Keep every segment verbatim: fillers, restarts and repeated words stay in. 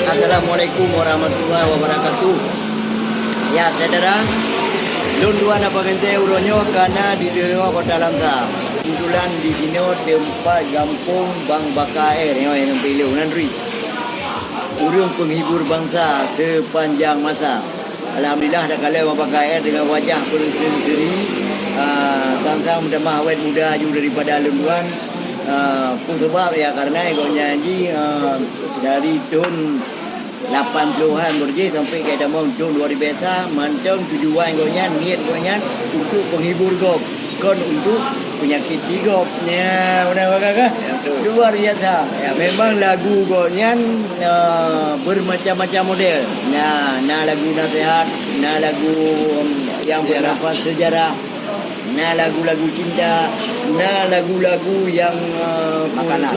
Assalamualaikum warahmatullahi wabarakatuh. Ya, syedara, lôn dua na pangantée uroe nyoe ka na di Dewa Kota Langsa. Keubeutulan di sinoe teumpat gampông Bang Baka R nyoe nyang sampé ilôn nan ri. Ureuëng penghibur bansa sepanjang masa. Alhamdulillah, takalon Bang Baka R dengan wajah berseri-seri, ah, sang-sang meutamah awet muda aju daripada lôn dua. Ah, peue sabab? Ya, karena gobnyan jih, ah, dari thon lapan puluhan beurjih sampai keu tamong thon dua ribèe sa, mantong tujuan gobnyan, niet gobnyan untuk penghibur gob, kon untuk penyakit gob. Ya, beuna, Bang Baka? Ya, betul. Luar biasa. Ya, betul. Memang lagu gobnyan, ah, bermacam-macam model. Nah, na lagu nasihat, na lagu, um, yang bermanfaat sejarah. Na lagu-lagu cinta, na lagu-lagu yang, eh, makanan.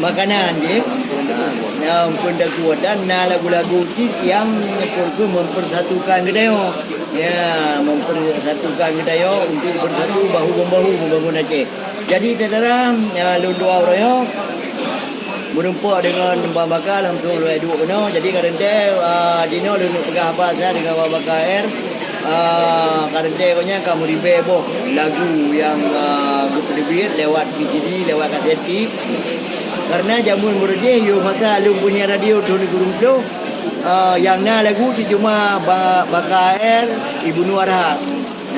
Makanan, ya. Makanan. Ya, meukeundaku, dan na lagu-lagu cit yang mempersatukan geutanyoe. Ya, mempersatukan geutanyoe untuk bersatu bahu-membahu membangun Aceh. Jadi, syedara, ya, lôn dua uroe nyoe, meurumpok deungon Bang Baka langsung lôn duek keunoe. Jadi, ka teuntèe, ah, jinoe lôn peugah haba saja deungon Bang Baka R. Ah, ka teuntèe gobnyan ka meuribèe boh lagu nyang, ah, geupeuteubiet lewat V C D, lewat kaset tape. Karena jameun beurjih, yoh masa lôn punyan radio thon sikureueng ploh, ah, nyang na lagu cit cuma Ba-, Baka R, Ibnu Arhab.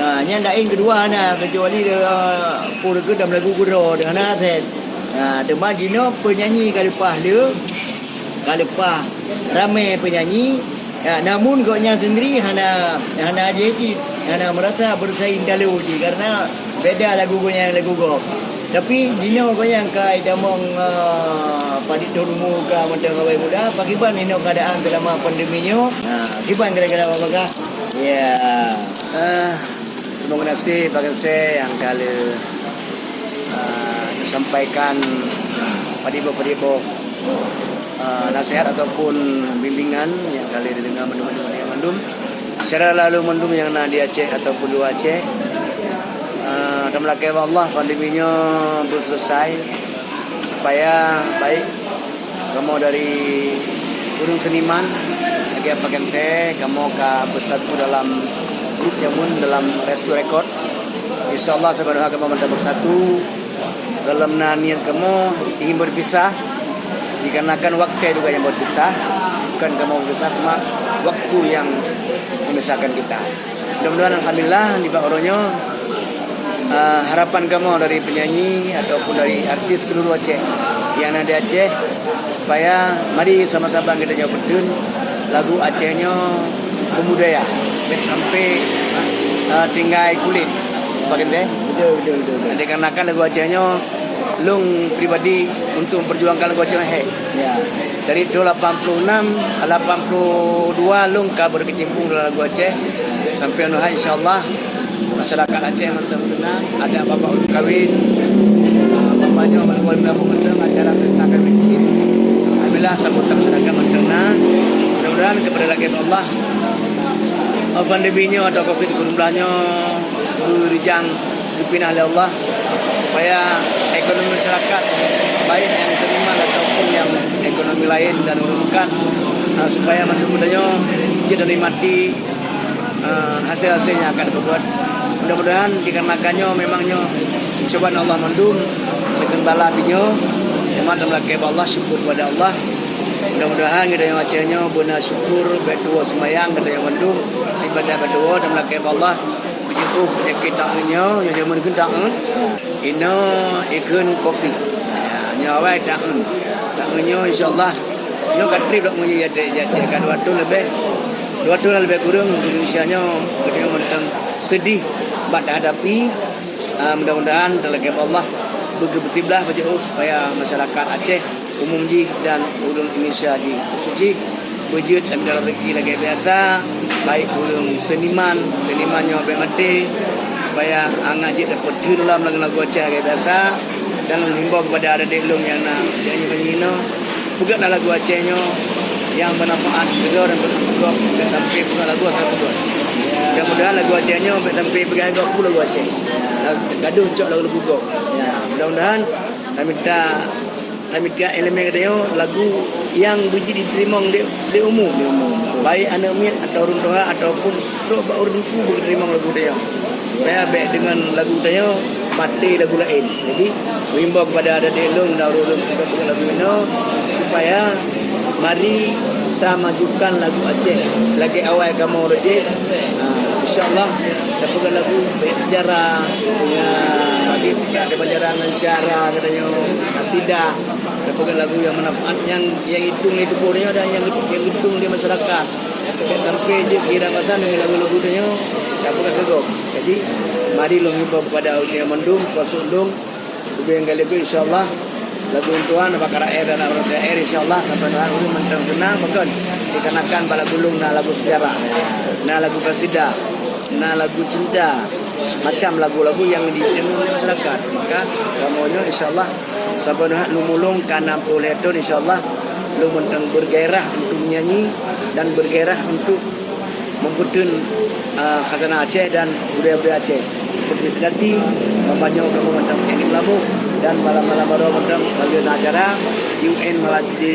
Nah, nyan laén keudua hana, kecuali, eh, peue keuh dalam lagu keudroe, hana asèt. Nah, teuma jinoe penyanyi ka leupah le, ka leupah ramé penyanyi, ya, namun gobnyan sendiri hana, hana ajoh cit, hana merasa bersaing talo cit, karena beda lagu gobnyan lagu gob. Tapi jinoe gobnyan ka itamong, eh, padit thon umu ka mantong awai muda, pakiban inoe keadaan selama pandemi nyoe. Nah, kiban kira-kira Bang Baka? Ya. Eh, terima kasih Pak Kensei yang ka lheueh, eh, sampaikan padit boh-padit boh, eh, nasihat ataupun bimbingan yang ka lheueh didengar mandum-mandum, mandum. Secara lalu mandum yang na di Aceh ataupun luar Aceh, eh, dan melakèe bak Allah pandemi nyoe berselesai supaya baik kamoe dari ureuëng seniman, lagèe Pak Kensei, kamoe ka beusatu dalam grup jameun dalam Restu Record. Insya Allah, saban doa kamoe mantong beusatu. Dalam na niet kamoe ingin berpisah, dikarenakan waktu juga yang berpisah, bukan kamoe berpisah, cuma waktu yang memisahkan kita. Mudah-mudahan, alhamdulillah, nibak uroe nyoe, eh, harapan kamoe dari penyanyi ataupun dari artis seluruh Aceh yang na di Aceh, supaya mari sama-sama geutanyoe peutheun lagu Aceh nyoe beubudaya, bèk sampai, eh, tinggai kulét. Pak Kensei? Betul, betul, betul, betul. Dikarenakan lagu Aceh nyoe, lôn pribadi untuk memperjuangkan lagu Aceh nyoe hék. Ya. Dari thon lapan puluh enam, lapan puluh dua lôn ka berkecimpung dalam lagu Aceh. Sampai nyoe hai, insya Allah, masyarakat Aceh mantong seunang. Ada bapak ulôn kawin, ah, bapak nyoe baru mantong acara pesta kawin cit. Alhamdulillah, sambutan masyarakat mantong na. Mudah-mudahan kepada lagi Allah, ah, pandemi nyoe atau covid sembilan belas nyoe beurijang geupinah lé Allah, supaya ekonomi masyarakat, baik nyang seniman ataupun nyang ekonomi laén dan ureuëng meukat, eh, supaya mandum geutanyoe jeuet neunikmati, eh, hasil-hasil nyang akan geupeugöt. Mudah-mudahan dikarenakan nyoe memang nyoe cobaan Allah mandum, dikeun bala pih nyoe, umat dan meulakée bak Allah, syukur kepada Allah. Mudah-mudahan geutanyoe Aceh nyoe beuna syukur, bèk tuwoe seumayang geutanyoe mandum, ibadah bèk tuwoe dan meulakée bak Allah. Beujeuet uh peunyakét taeun nyoe, nyoe jameun kheun taeun. Inoe ikheun covid. Ya, nyoe awai taeun. Taeun nyoe insya Allah. Nyoe ka trép lom meunyoe ya, ya, ya, ka dua thon leubeh. Dua thon leubeh kureueng Indonesia nyoe, geutanyoe mantong seudeh bak tahadapi. Ah, mudah-mudahan talakée bak Allah beugeupeusibeulaih beujeuet uh supaya masyarakat Aceh umum jih dan ureuëng Indonesia jih khusos jih beujeuet dan meudapat rezeki lagée biasa, baik ureuëng seniman, seniman nyoe bèk maté, supaya angat jeuet tapeutheun lom lagu-lagu Aceh lagée biasa, dan lôn himbau kepada adik-adik lôn nyang na di nyoe, peugöt lagu Aceh nyoe nyang bermanfaat keudroe dan beutôi gob, bèk sampai peugöt lagu asai peugöt. Mudah-mudahan lagu Aceh nyoe bèk sampai peugöt gob peue lagu Aceh. Gadoh cok lagu-lagu gob. Ya, mudah-mudahan kami minta Samita elemen geutanyoe lagu nyang beujeuet jiteurimong lé, lé umum. Baik aneuk miet atau ureueng tuha ataupun trok bak ureueng tuha beujeuet jiteurimong lagu geutanyoe. Supaya bék deungon lagu geutanyoe maté lagu laén. Jadi, meuhimbau kepada adik-adik lôn dan ureueng-ureueng nyang peugah lagu inoe, supaya mari tamajukan lagu Aceh lagèe awai kamoe rot jih. Ha, insya Allah, tapeugah lagu bék seujarah, ya, bagi peucak daripada syiar geutanyoe, kasidah, tapeugah lagu nyang manfaat, nyang, nyang itong lé tuboh nyoe dan nyang, nyang itong lé masyarakat. Sampai jeuet kira masa ngon lagu-lagu tanyoe, tapeugah keu gob. Jadi, mari lôn himbau kepada ureueng mandum, termasuk lôn, leubeh lagèe, insya Allah, lagu tuan bak K R dan K R, insya Allah, sampai ureueng mantong seunang, bahkan dikarenakan bak lagu lôn na lagu seujarah, na lagu kasidah, na lagu cinta, macam lagu-lagu nyang di, di masyarakat. Maka, kamoe nyoe, insya Allah, saban hak lôn mulong ka enam puluh lhèe thon, insya Allah, lôn mantong bergairah untuk menyanyi dan bergairah untuk mempeutreun, ah, khazanah Aceh dan budaya-budaya Aceh. Seperti seudati, ban nyoe kamoe mantong nyang di Meulaboh dan malam-malam baroe mantong bak lôn na acara U N malam di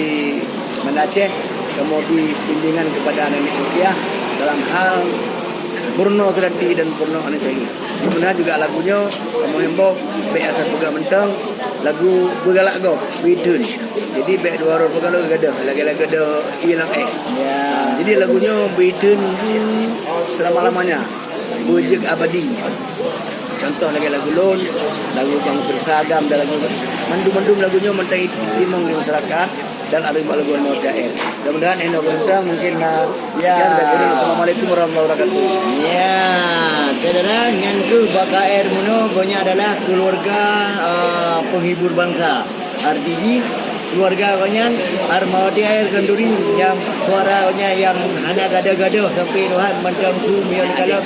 Banda Aceh, kamoe bri bimbingan kepada aneuk-aneuk Indonesia dalam hal peurunoe seudati dan peurunoe aneuk syahid. Mudah-mudahan juga lagu nyoe kamoe himbau bék asai peugah mantong, lagu beugalak gob, beuitheun. Jadi bék dua uroe peugah lagèe gadoh, lagèe-lagèe gadoh ilang éh. Ya. Jadi lagu nyoe beuitheun selama-lamanya, beujeuet abadi. Contoh lagèe lagu lôn, lagu Bang Firsa Agam dan lagu mandum-mandum lagu nyoe mantong jiteurimong lé masyarakat dan alun-alun mau T H R. Mudah-mudahan inoe mantong mungkin na. Ya. Sekian dari Nurul. Assalamualaikum warahmatullahi wabarakatuh. Ya, syedara, nyan keuh bak K R meunoe, gobnyan adalah keuluwarga, eh, penghibur bansa. Arti jih, keuluwarga gobnyan Armawati Air Khanduri nyang suara gobnyan nyang hana gadoh-gadoh sampoe Tuhan mantong su mion kalon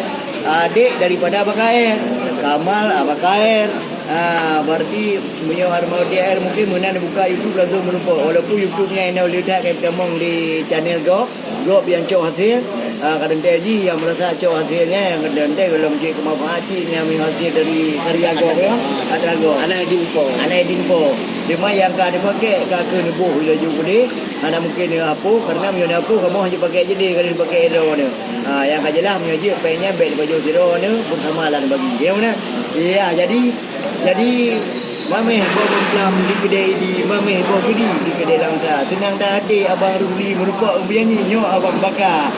adék daripada Abah K R. Kamal Abah K R. Ah, berarti meunyoe Armawati Air mungkin meunan buka YouTube langsung meureumpok. Walaupun YouTube nyan inoe le that ka tamong di channel gob. Gob nyang cok hasil, ah, kadang teuh jih nyang meurasa cok hasil nyan, kadang teuh gohlom cit keumanfaat cit nyang meuhasil dari karya gob nyan, atra gob. Hana jimpo. Hana jimpo. Cuma nyang ka dipakai ka keuh neuboh laju keudeh, hana mungkin neuhapus, karena meunyoe neuhapus kamoe hana pakai jadi, ka dipakai droeneuh. Ah, nyang ka jeulaih meunyoe jeuet péng nyan bèk dipajoh sidroeneuh, beusama lah neubagi. Ya, beuna? Ya, jadi Jadi, mamèh boh beumplam di keudè Idi, mamèh boh geudi di keudè Langsa. Seunang that até abang Rusli meureumpok meunyanyi nyoe abang baka.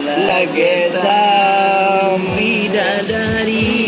Lagèe sam bidadari.